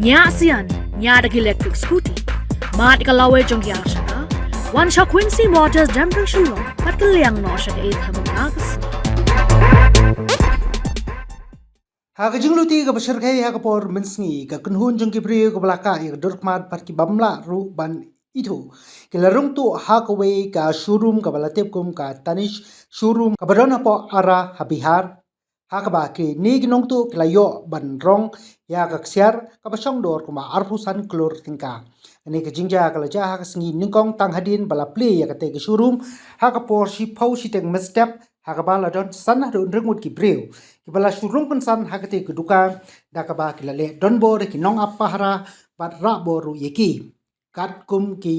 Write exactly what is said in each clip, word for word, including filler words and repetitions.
Ñiah sian, ñiah da ki electric scooty. Mad ka lawei jong ki arshaka. Wan sha Quincy Motors Jembreng Shillong, bad kylliang noh sha ka eighth Hemuna ka sngi. Ha ka jinglute kaba shyrkhei ha ka por mynsngi, ka kynhun jong ki briew kaba la kah ïa ka dur khmat bad ki bym lah ruh ban ithuh, ki la rung tuh ha kawei ka showroom kaba la tip kum ka Tanishq showroom kaba don hapoh Ara ha Bihar. Ha kaba kine ki nongtuh ki la ïoh ban rong ïa ka ksiar kaba shong dor kumba arphew san klur tyngka. Kane ka jingjia ka la jia ha ka sngi nyngkong tang hadien ba la plie ïa katei ka showroom ha ka por shiphew shiteng mynstep, ha kaba la don san haduh hynriew ngut ki briew kiba la shu rung kynsan ha katei ka dukan, da kaba ki la leh donbor ïa ki nongap pahara bad rah bor ruh ïa ki. Katkum ki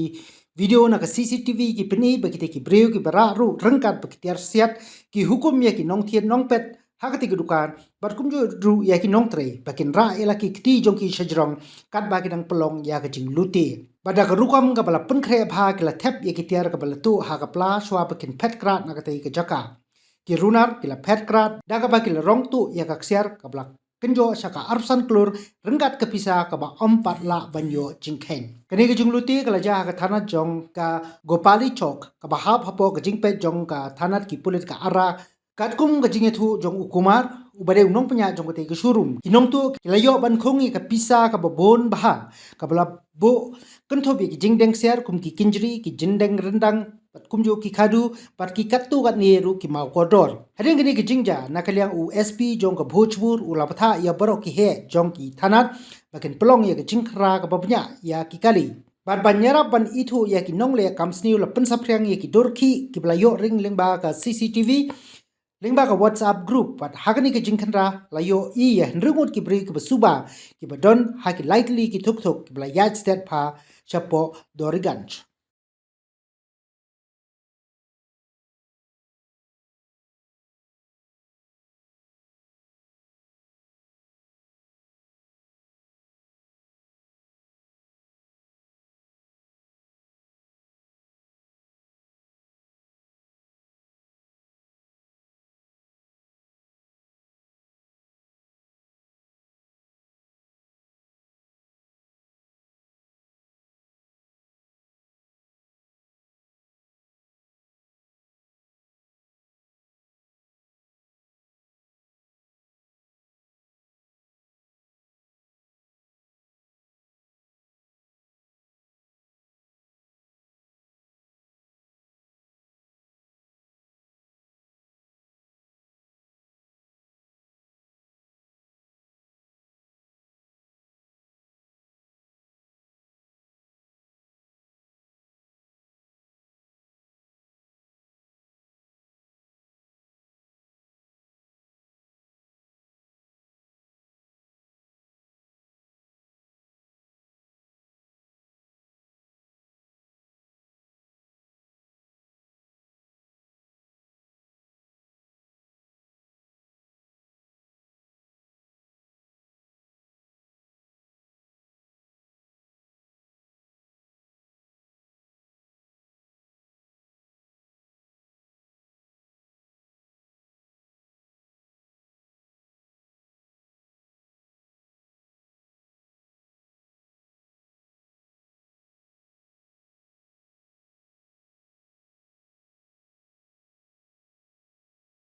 video na ka C C T V ki pyni ba kitei ki briew kiba rah ruh ryngkat bad ki tiar siat ki hukum ïa ki nongthied nongpet ha katei ka dukan, bad kumjuh ruh ïa ki nongtrei ba kin rah ïa la ki kti jong ki shajrong katba ki dang pynlong ïa ka jinglute. Bad da ka rukom kaba la pynkhreh bha ki la thep ïa ki tiar kaba la tuh ha ka pla shuwa ba kin phet krad na katei ka jaka. Ki runar ki la phet krad da kaba ki la rong tuh ïa ka ksiar kaba la kynjoh sha ka arphew san klur ryngkat ka pisa kaba ym pat lah ban ïoh jingkheiñ. Kane ka jinglute ka la jia ha ka thanat jong ka Gopali Chowk kaba hap hapoh ka jingpeit jong ka thanat ki pulit ka Ara. Katkum ka jingïathuh jong u Kumar, uba dei u nongpynïaid jong katei ka showroom, ki nongtuh ki la ïoh ban khung ïa ka pisa kaba bun bha kaba la buh kynthup ïa ki jingdeng ksiar kum ki kynjri, ki jingdeng ryndang, bad kumjuh ki khadu, bad ki katto katne ruh ki maw kordor. Hadien kane ka jingjia, na ka liang u S P jong ka Bhojpur u la bthah ïa baroh ki heh jong ki thanat ba kin pynlong ïa ka jingkhynra kaba bniah ïa ki kali. Bad ban ïarap ban ithuh ïa ki nongleh kam sniew la pynsaphriang ïa ki dur khih kiba la ïoh ring lyngba ka C C T V, lyngba ka WhatsApp group, bad ha kane ka jingkhynra la ïohi ïa hynriew ngut ki briew kiba suba kiba don ha ki lai tylli ki thuk thuk kiba la ïaid stet bha shapoh Doriganj.